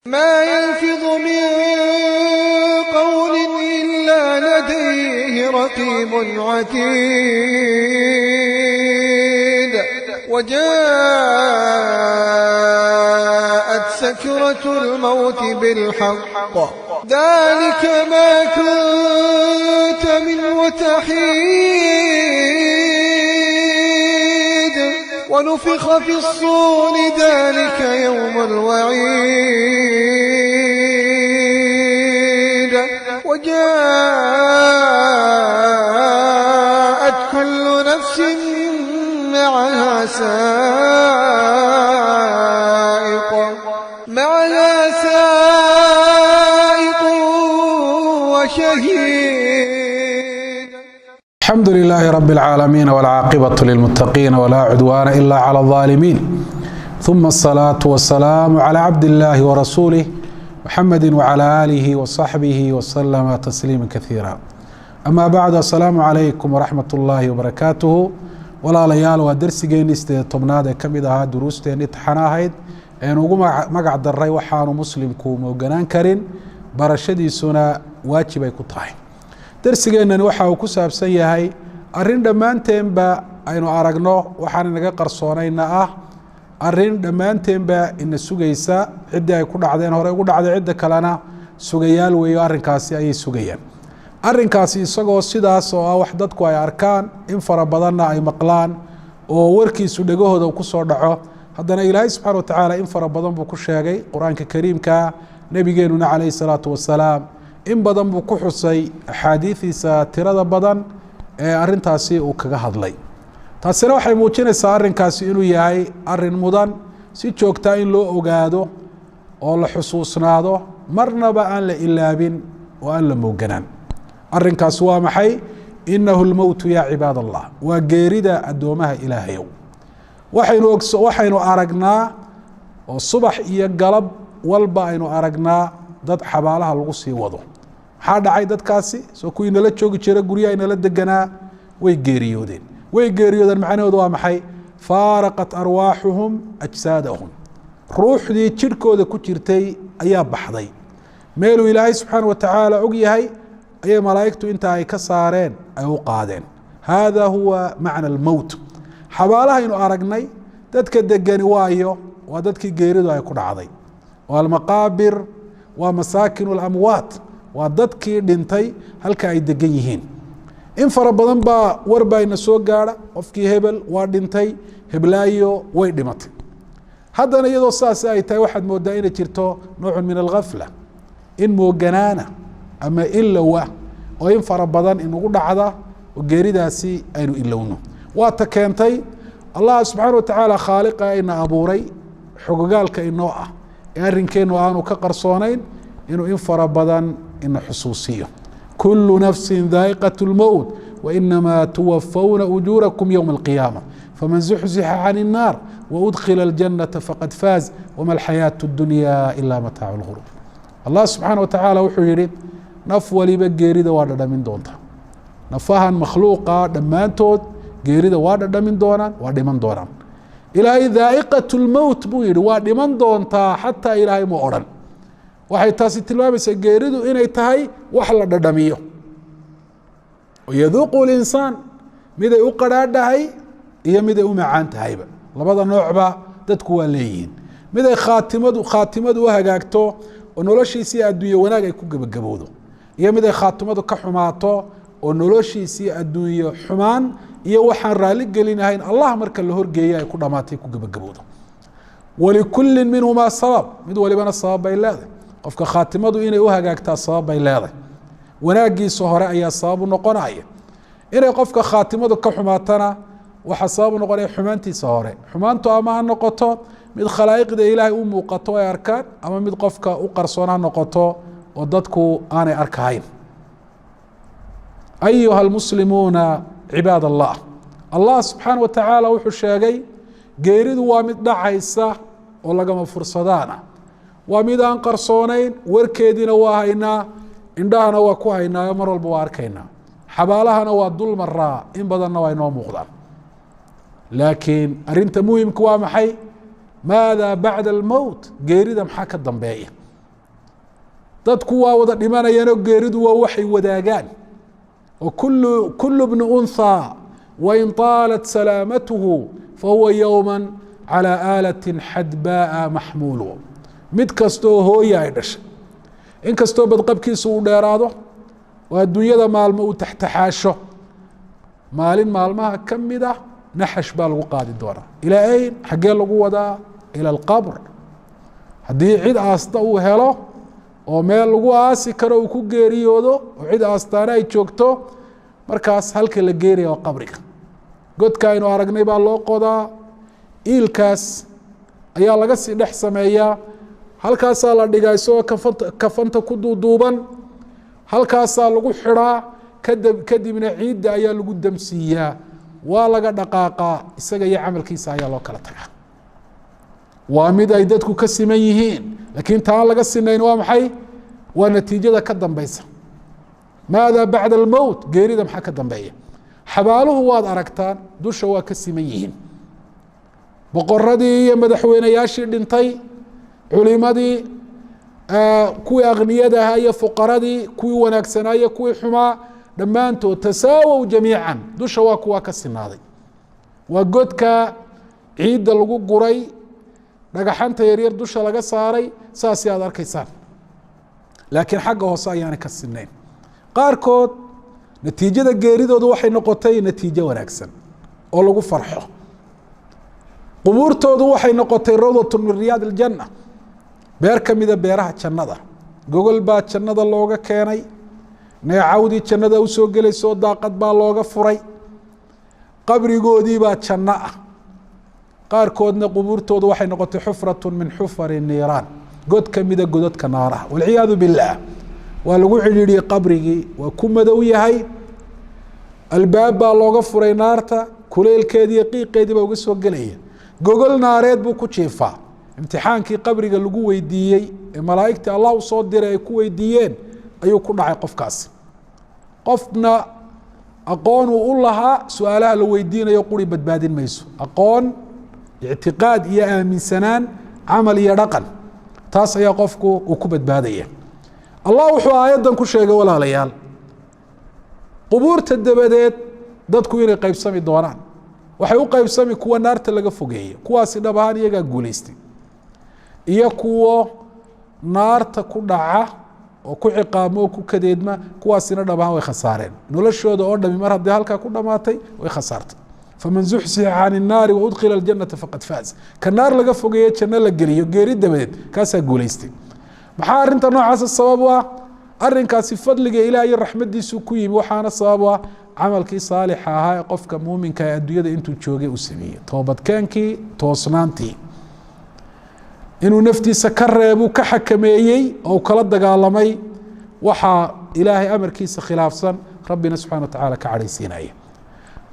ما يلفظ من قول إلا لديه رقيب عتيد. وجاءت سكرة الموت بالحق ذلك ما كنت منه تحيد. ونفخ في الصور ذلك يوم الوعيد. وجاءت كل نفس معها سائق وشهيد. الحمد لله رب العالمين والعاقبة للمتقين ولا عدوان إلا على الظالمين، ثم الصلاة والسلام على عبد الله ورسوله محمد وعلى آله وصحبه وسلم تسليما كثيرا. أما بعد، السلام عليكم ورحمة الله وبركاته. Walaalayaal, waa darsigeennii 18aad ee ka mid ahaa duruusteenni taxana ahayd eenu ugu magac daray waxaanu muslimku mooganaan karin, barashadiisuna waajib ay ku tahay. Darsigeennani waxa uu ku saabsan yahay arrin dhammaanteenba aynu aragno, waxaan inaga qarsoonayna ah, arrin dhammaanteenba ina sugaysa. Ciddii ay ku dhacdeen hore ugu dhacday, cidda kalena sugayaal weeyo, arrinkaasi ayay sugayaan. Arrinkaasi isagoo sidaas oo ah wax dadku ay arkaan, in fara badanna ay maqlaan oo warkiisu dhegahooda kusoo dhaco, haddana Ilaahay subxana watacaala in fara badan buu ku sheegay Qur-aanka Kariimka, nebigeenuna calayhi salaatu wasalaam in badan buu ku xusay axaadiidiisa tirada badan ee arrintaasi uu kaga hadlay. Taasina waxay muujinaysaa arrinkaasi inuu yahay arrin mudan si joogtaa in loo ogaado oo la xusuusnaado, marnaba aan la ilaabin oo aan la mooganaan. Arrinkaasi waa maxay? Inahu lmowtu yaa cibaad Allah, waa geerida addoomaha Ilaahayow. Waxaynu aragnaa oo subax iyo galab walba aynu aragnaa dad xabaalaha lagu sii wado. Maxaa dhacay? Dadkaasi soo kuwii nala joogi jira, guryaha inala deganaa, way geeriyoodeen. Way geeriyoodeen macnahoodu waa maxay? Faaraqat arwaaxuhum ajsaadahum, ruuxdii jidhkooda ku jirtay ayaa baxday. Meeluu Ilaahay subxaana wa tacaala og yahay ayay malaa'igtu inta ay ka saareen ay u qaadeen. Hada huwa macna almowt. Xabaalahaynu aragnay dadka degani waayo waa dadkii geeridu ay ku dhacday. Oo almaqaabir waa masaakin alamwaat, waa dadkii dhintay halka ay degan yihiin. In fara badan baa war baa ina soo gaadha, qofkii hebel waa dhintay, heblaayo way dhimatay. Haddana iyadoo saas ay tahay, waxaad moodaa inay jirto noocun min alghafla, in mooganaana ama ilowa oo in fara badan inagu dhacda oo geeridaasi aynu ilowno. Waa ta keentay Allah subxaana watacaala, khaaliqa ina abuuray, xogogaalka inoo ah ee arrinkeennu aanu ka qarsoonayn, inuu in fara badan ina xusuusiyo. Kulu nafsi daa'iqaة اlmowt wainama tuwafawna ujuurakum ywma alqiyaama faman zuxzixa can الnaar waudkila اljanata faqad faaz wma alxayaaة اdunya ila mataacu اlguruur. Allah subxaana wa tacaala wuxuu yihi, naf waliba geerida waa dhadhamin doonta. Nafahan makhluuqa dhammaantood geerida waa dhadhamin doonaan, waa dhiman doonaan. Ilaahay daa'iqaة اlmowt buu yihi, waa dhiman doontaa xataa Ilaahay ma odhan. Waxay taasi tilmaamaysaa geeridu inay tahay wax la dhadhamiyo. Yaduuqu linsaan, miday u qadhaadhahay iyo miday u macaan tahayba, labada noocba dadku waa leeyihiin. Miday khaatimadu u hagaagto oo noloshiisii adduunye wanaag ay ku gebagabowdo, iyo miday khaatimadu ka xumaato oo noloshiisii adduunye xumaan iyo waxaan raalli gelinahayn Allah marka la horgeeya ay ku dhamaatay, ku gebagabowdo. Walikulli minhumaa sabab, mid walibana sabab bay leedahay. Qofka khaatimadu inay u hagaagtaa sabab bay leedahay, wanaagiisa hore ayaa sabab u noqonaya. Inay qofka khaatimadu ka xumaatana waxaa sabab u noqonaya xumaantiisa hore. Xumaantu ama ha noqoto mid khalaa'iqda Ilaahay u muuqato ay arkaan, ama mid qofka u qarsoon ha noqoto oo dadku aanay arkahayn. Ayuha almuslimuuna cibaad Allah, Allah subxaana wa tacaala wuxuu sheegay geeridu waa mid dhacaysa oo lagama fursadaana, waa mid aan qarsoonayn, warkeediina waa haynaa, indhahana waa ku haynaayo, mar walba waa arkaynaa, xabaalahana waa dul maraa, in badanna waa inoo muuqdaan. Laakiin arrinta muhimka waa maxay? Maada bacda almowt? Geerida maxaa ka dambeeya? Dadku waa wada dhimanayaanoo geeridu waa waxay wadaagaan, oo kulu bni unthaa wain طaalat salaamatuhu fahuwa yowma calى aalatin xadbaaa maxmuulu. Mid kastaoo hooya ay dhashay, in kastoo badqabkiisu uu dheeraado oo adduunyada maalmo uu taxtaxaasho, maalin maalmaha ka mid ah naxash baa lagu qaadi doonaa. Ilaa ayn? Xaggee lagu wadaa? Ila alqabr. Haddii cid aasta uu helo oo meel lagu aasi karo uu ku geeriyoodo oo cid aastaana ay joogto, markaas halka la geenaya waa qabriga. Godka aynu aragnay baa loo qodaa, iilkaas ayaa laga sii dhex sameeyaa, halkaasaa la dhigaa isagoo kafanta ku duuduuban, halkaasaa lagu xidhaa, kadibna ciidda ayaa lagu damsiiyaa, waa laga dhaqaaqaa, isaga iyo camalkiisa ayaa loo kala tagaa. Waa mid ay dadku ka siman yihiin, laakiin taan laga sinayn waa maxay? Waa natiijada ka dambeysa. Maada bacda almowt? Geerida maxaa ka dambeeya? Xabaaluhu waad aragtaan, dusha waa ka siman yihiin. Boqoradii iyo madaxweynayaashii dhintay, culimadii, kuwii akniyada ahaa iyo fuqaradii, kuwii wanaagsanaa iyo kuwii xumaa, dhammaantood tasaawow jamiican, dusha waa kuwaa ka sinaaday. Waa godka ciidda lagu guray, dhagaxanta yaryar dusha laga saaray, saasi aad arkaysaan, laakiin xagga hoose ayaanay ka sinayn. Qaarkood natiijada geeridoodu waxay noqotay natiijo wanaagsan oo lagu farxo, qubuurtoodu waxay noqotay rawdatun min riyaad aljanna, beer ka mida beeraha jannada. Gogol baa jannada looga keenay, neecawdii jannada usoo gelaysoo daaqad baa looga furay, qabrigoodii baa janno ah. Qaarkoodna qubuurtoodu waxay noqotay xufratu min xufari niiraan, god ka mida godadka naaraha, walciyaadu billaah. Waa lagu cidhiidhiyey qabrigii, waa ku madow yahay, albaab baa looga furay naarta, kuleylkeedii iyo qiiqeedii baa uga soo gelaya, gogol naareed buu ku jiifaa. Imtixaankii qabriga lagu weydiiyey ee malaa'igtii Allah u soo diray ay ku weydiiyeen ayuu ku dhacay qofkaasi. Qofna aqoon uu u lahaa su-aalaha la weydiinayo quri badbaadin mayso. Aqoon, ictiqaad iyo aaminsanaan, camal iyo dhaqan, taas ayaa qofku uu ku badbaadaya. Allah wuxuu aayaddan ku sheegay, walaalayaal, qubuurta dabadeed dadku inay qaybsami doonaan. Waxay u qaybsami kuwa naarta laga fogeeyey, kuwaasi dhab ahaan iyagaa guulaystay, iyo kuwo naarta ku dhaca oo ku ciqaabma oo ku kadeedma, kuwaasina dhab ahaan way khasaareen. Noloshooda oo dhami mar haddii halkaa ku dhamaatay way khasaartay. Faman zuxzixa can innaari waudkhila aljanata faqad faaz. Ka naar laga fogeeye janno la geliyo geeri dabadeed, kaasaa guulaystay. Maxaa arrinta noocaasa sabab u ah? Arrinkaasi fadliga Ilaah iyo raxmadiisu ku yimi, waxaana sabab u ah camalkii saalixa ahaa ee qofka muuminka ee adduunyada intuu joogay uu sameeyey, toobadkeenkii, toosnaantii, inuu naftiisa ka reebuu ka xakameeyey oo kala dagaalamay waxaa Ilaahay amarkiisa khilaafsan, rabbina subxana wa tacala ka cadhaysiinaya.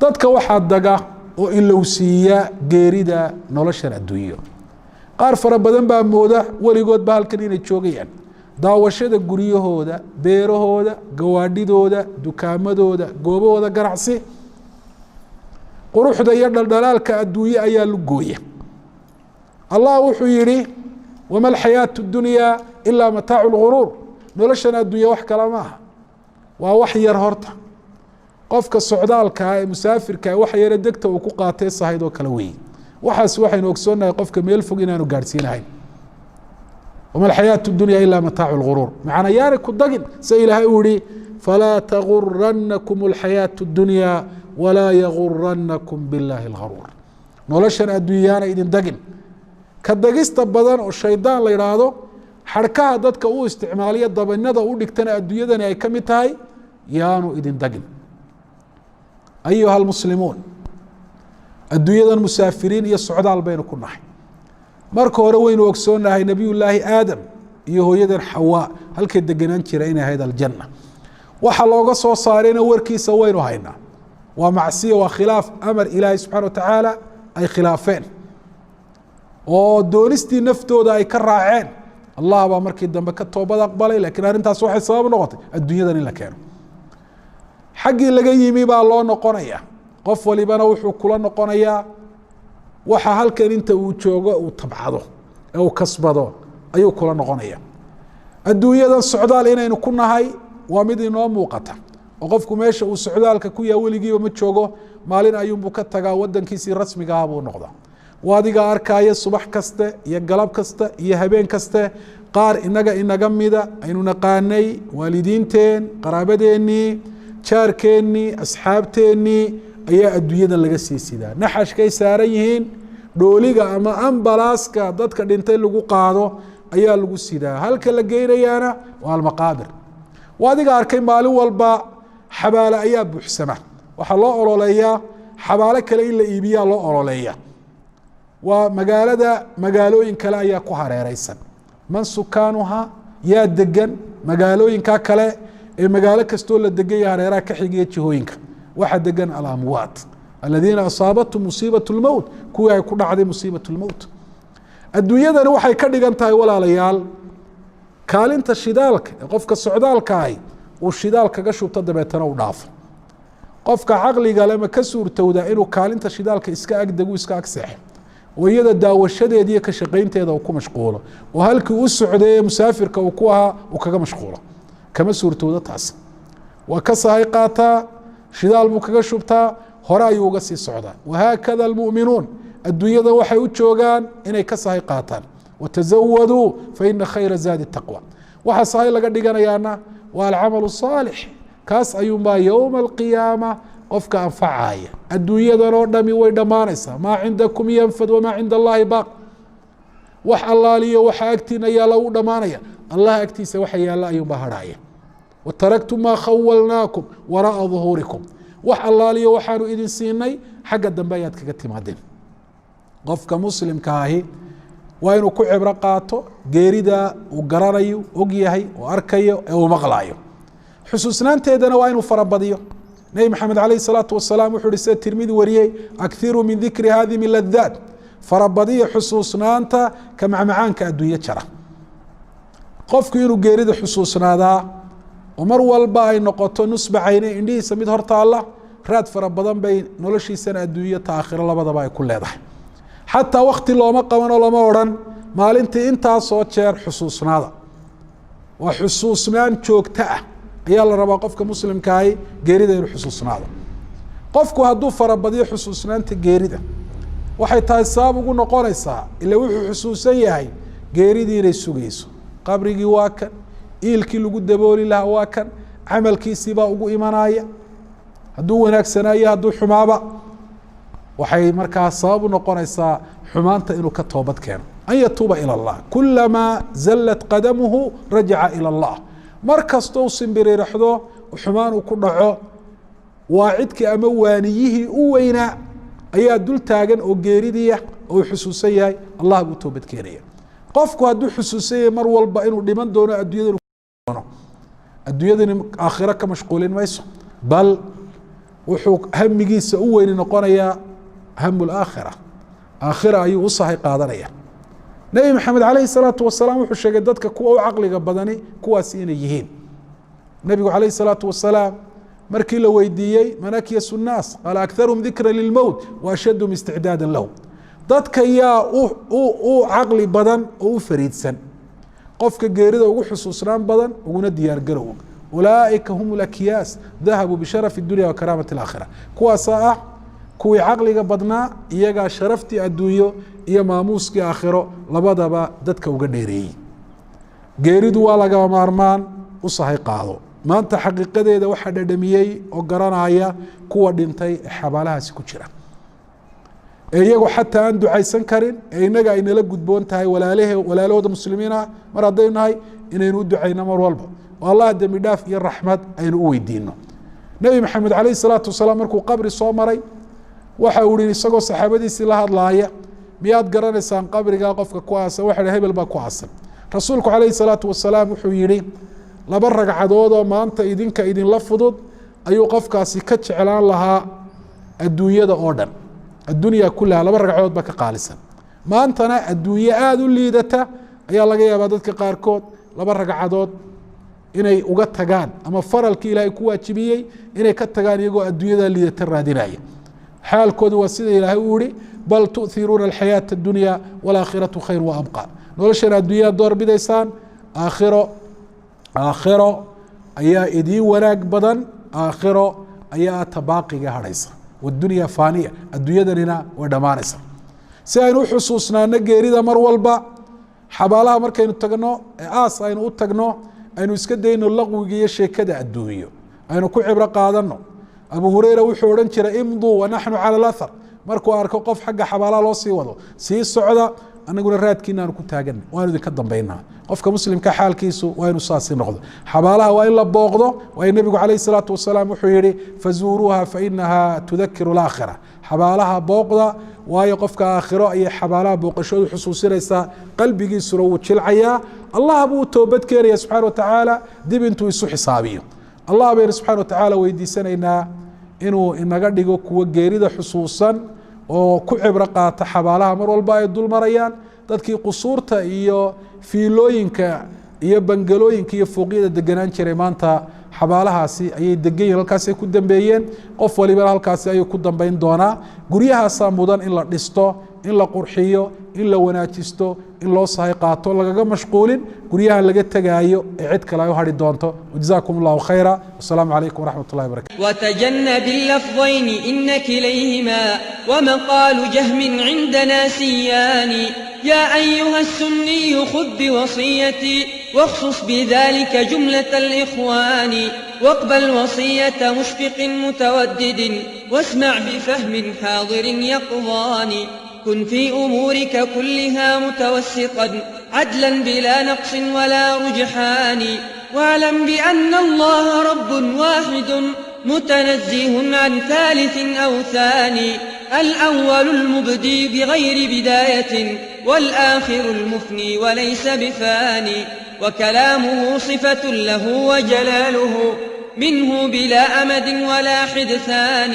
Dadka waxaa daga oo ilowsiiya geerida noloshan adduunyo. Qaar fara badan baa mooda weligoodba halkan inay joogayaan. Daawashada guryahooda, beerahooda, gawaadhidooda, dukaamadooda, goobahooda ganacsi, quruxda iyo dhaldhalaalka adduunye ayaa lugooya. Allah wuxuu yihi: wama alxayaatu dunyaa ilaa mataacu lguruur. Noloshan adduunya wax kala maaha, waa wax yar. Horta qofka socdaalkaa ee musaafirkaa wax yare degta uu ku qaatay sahayd oo kale weeye. Waxaas waxaynu ogsoonnahay qofka meel fog inaanu gaadhsiinahayn. Wama alxayaatu dunya ilaa mataacu lguruur. Macnaa yaanay ku dagin, sida Ilaahay uu yihi: falaa taguranakum alxayaatu اdunya walaa yaguranakum biاllahi اlgaruur. Noloshan adduunyaana idin dagin. Ka dagista badan oo shaydaan la idhaahdo, xadhkaha dadka u isticmaaliya, dabanada u dhigtana adduunyadani ay ka mid tahay, yaanu idin dagin. Ayuha almuslimuun, adduunyadan musaafiriin iyo socdaal baynu ku nahay. Marka hore waynu ogsoonahay nebiyullaahi Aadam iyo hooyadan Xawaa halkay degenaan jira inay ahayd aljanna. Waxa looga soo saarayna warkiisa waynu haynaa, waa macsiya, waa khilaaf amar Ilaahay subxana wa tacaala ay khilaafeen oo doonistii naftooda ay ka raaceen. Allah baa markii dambe ka toobad aqbalay, lakiin arrintaas waxay sabab noqotay adduunyadan in la keeno. Xaggii laga yimi baa loo noqonaya. Qof walibana wuxuu kula noqonayaa waxa halkan inta uu joogo uu tabcado ee uu kasbado ayuu kula noqonaya. Adduunyadan socdaal inaynu ku nahay waa mid inoo muuqata, oo qofku meesha uu socdaalka ku yaha weligiiba ma joogo, maalin ayuunbuu ka tagaa, wadankiisii rasmiga ah buu noqdaa. Waa adiga arkaya subax kaste iyo galab kasta iyo habeen kaste qaar inaga inaga mida aynu naqaanay, waalidiinteen, qaraabadeennii, jaarkeennii, asxaabteennii ayaa adduunyadan laga sii sidaa. Naxashkay saaran yihiin, dhooliga ama ambalaaska dadka dhintay lagu qaado ayaa lagu sidaa, halka la geynayaana waa almaqaabir. Waa adiga arkay maalin walba xabaale ayaa buuxsama, waxaa loo ololeeyaa xabaalo kale in la iibiyaa loo ololeeya. Waa magaalada, magaalooyin kale ayaa ku hareereysan. Man sukaanuha? Yaa degan magaalooyinka kale ee magaalo kastoo la degan yaha hareeraha ka xigiya jihooyinka? Waxaa degan alamwaat aladiina asaabathum musiibat lmowt, kuwii ay ku dhacday musiibat lmowt. Adduunyadani waxay ka dhigan tahay, walaalayaal, kaalinta shidaalka ee qofka socdaalka ahi uu shidaal kaga shubto, dabeetana u dhaafo. Qofka caqliga le ma ka suurtowdaa inuu kaalinta shidaalka iska agdegu, iska ag seexo, oo iyada daawashadeeda iyo ka shaqaynteeda uu ku mashquulo, oo halkii u socday ee musaafirka uu ku ahaa uu kaga mashquulo? Kama suurtowdo taas. Waa ka sahay qaataa, shidaal buu kaga shubtaa, hore ayuu uga sii socdaa. Wahaakada almu'minuun adduunyada waxay u joogaan inay ka sahay qaataan. Watazawaduu faina khayra zaadi taqwa. Waxa sahay laga dhiganayaana waa alcamal saalix, kaas ayuunbaa yowma alqiyaama qofka anfacaya. Adduunyadan oo dhami way dhammaanaysaa. Maa cindakum yanfad wamaa cinda allahi baaq. Wax allaaliyo waxa agtiina yaalla wuu dhammaanaya, Allah agtiisa waxa yaalla ayuunbaa harhaya. Wataraktum maa khawalnaakum wara'a duhuurikum. Wax allaaliyo waxaanu idin siinay xagga dambe ayaad kaga timaadeen. Qofka muslimka ahi waa inuu ku cibro qaato geerida uu garanayo, og yahay oo arkayo ee uu maqlaayo. Xusuusnaanteedana waa inuu farabadiyo. Nebi Maxamed calayh salaatu wasalaam wuxuu uhi, sida Tirmidi wariyey: "Akhiruu min dikri haadimi ladaat." Farabadiya xusuusnaanta ka macmacaanka adduunyo jara. Qofku inuu geerida xusuusnaadaa oo mar walba ay noqoto nusba cayne, indhihiisa mid hortaalla, raad fara badan bay noloshiisana adduunyo ta aakhiro labadaba ay ku leedahay. Xataa wakti looma qabanoo lama odhan maalintii intaasoo jeer xusuusnaada. Waa xusuusnaan joogto ah ayaa la rabaa qofka muslimkaahi geerida inuu xusuusnaado. Qofku hadduu farabadiyo xusuusnaanta geerida, waxay tahay sabab ugu noqonaysaa, ila wuxuu xusuusan yahay geeridii inay sugayso, qabrigii waa kan, iilkii lagu dabooli lahaa waa kan, camalkiisiibaa ugu imanaya, hadduu wanaagsanaayo hadduu xumaaba. Waxay markaa sabab u noqonaysaa xumaanta inuu ka toobad keeno, an yatuuba ilى اllah. Kulamaa zallat qadamuhu rajaca ilى اllah. Mar kastoo simbiriiraxdo, xumaan uu ku dhaco, waa cidkii ama waaniyihii u weynaa ayaa dul taagan oo geeridiia oo uu xusuusan yahay, Allah buu toobad keenaya. Qofku hadduu xusuusan yahay mar walba inuu dhiman doono, addunyada adduunyadani aakhiro ka mashquulin mayso, bal wuxuu hamigiisa u weyni noqonayaa hamu laakhira, aakhira ayuu u sahay qaadanaya. Nebi Maxamed calayhi salaatu wasalaam wuxuu sheegay dadka kuwa u caqliga badani kuwaasi inay yihiin. Nebigu calayhi salaatu wasalaam markii la weydiiyey: "Man akyasu nnaas?" Qaala: "Akharuhum dikra lilmowt wa ashadhum isticdaada lahu." Dadka yaa u caqli badan oo u fariidsan? Qofka geerida ugu xusuusnaan badan uguna diyaargarow. Ulaaئika hum lakyaas, dahabuu bisharafi اdunya wa karaamati اlaakhira. Kuwaasaa ah kuwii caqliga badnaa, iyagaa sharaftii adduunyo iyo maamuuskii aakhiro labadaba dadka uga dheereeyey. Geeridu waa lagama maarmaan, u sahay qaado. Maanta xaqiiqadeeda waxaa dhadhamiyey oo garanaya kuwa dhintay ee xabaalahaasi ku jira, ee iyagoo xataa aan ducaysan karin, ee inaga ay nala gudboon tahay, walaalahe, walaalahooda muslimiin ah mar haddaynu nahay, inaynu u ducayno mar walba oo Allah dembi dhaaf iyo raxmad aynu u weydiino. Nebi Maxamed calayh salaatu wasalaam markuu qabri soo maray, waxa uu yihi isagoo saxaabadiisii la hadlaaya: "Miyaad garanaysaan qabrigaa qofka ku aasan?" Waxa hi: "Hebel baa ku aasan." Rasuulku calayhi salaatu wasalaam wuxuu yihi: "Laba ragcadood oo maanta idinka idinla fudud ayuu qofkaasi ka jeclaan lahaa adduunyada oo dhan, addunya kulaha laba ragcadood baa ka qaalisan." Maantana adduunye aada u liidata ayaa laga yaabaa dadka qaarkood laba ragcadood inay uga tagaan, ama faralkii Ilaahay ku waajibiyey inay ka tagaan, iyagoo adduunyada liidata raadinaya. Xaalkoodu waa sida Ilaahay uu yihi: "Bal tu'hiruuna alxayaata addunya walaakhiratu khayr wa abqa." Noloshan adduunyaa door bidaysaan, aakhiro Aakhiro ayaa idiin wanaag badan, aakhiro ayaa tabaaqiga hadhaysa. Wadunya faaniya, adduunyadanina way dhammaanaysa. Si aynu u xusuusnaano geerida mar walba, xabaalaha markaynu tagno ee aas aynu u tagno, aynu iska dayno laqwiga iyo sheekada adduunyo, aynu ku cibro qaadano. Abu Hureyra wuxuu odhan jiray: imduu wanaxnu cala alathar. Markuu arko qof xagga xabaalaha loo sii wado, sii socda, anaguna raadkiina aanu ku taagana, waanu idinka dambaynaa. Qofka muslimka xaalkiisu waa inuu saasi noqdo. Xabaalaha waa in la booqdo, waayo nebigu calayh salaatu wasalaam wuxuu yihi: fazuuruuha fainaha tudakiru alaakhira. Xabaalaha booqda, waayo qofka aakhiro ayay xabaalaha booqashoodu xusuusinaysaa, qalbigiisuna wuu jilcayaa, Allah buu toobad keenaya subxana wa tacaala dib intuu isu xisaabiyo. Allah baynu subxana wa tacaala weydiisanaynaa inuu inaga dhigo kuwo geerida xusuusan oo ku cibro qaata xabaalaha mar walba ay dul marayaan. Dadkii qusuurta iyo fiilooyinka iyo bangalooyinka iyo fooqyada deganaan jiray maanta xabaalahaasi ayay degan yihin, halkaasay ku dambeeyeen. Qof walibana halkaasi ayuu ku dambeyn doonaa. Guryahaasaa mudan in la dhisto, in la qurxiyo, in la wanaajisto, in loo sahay qaato, lagaga mashquulin guryahan laga tegaayo ee cid kale ay u hadhi doonto. Wajazaakum allahu khayra, wasalaamu calaykum waraxmat ullahi barakatu. وتجنب اللفظين إن كليهما ومقال جهم عندنا سيان. يا أيها السني خذ بوصيتي، واخصص بذلك جملة الإخوان، واقبل وصية مشفق متودد، واسمع بفهم حاضر يقظان. كن في أمورك كلها متوسطا، عدلا بلا نقص ولا رجحان. واعلم بأن الله رب واحد، متنزه عن ثالث أو ثاني، الأول المبدي بغير بداية، والآخر المفني وليس بفاني، وكلامه صفة له وجلاله منه بلا أمد ولا حدثان.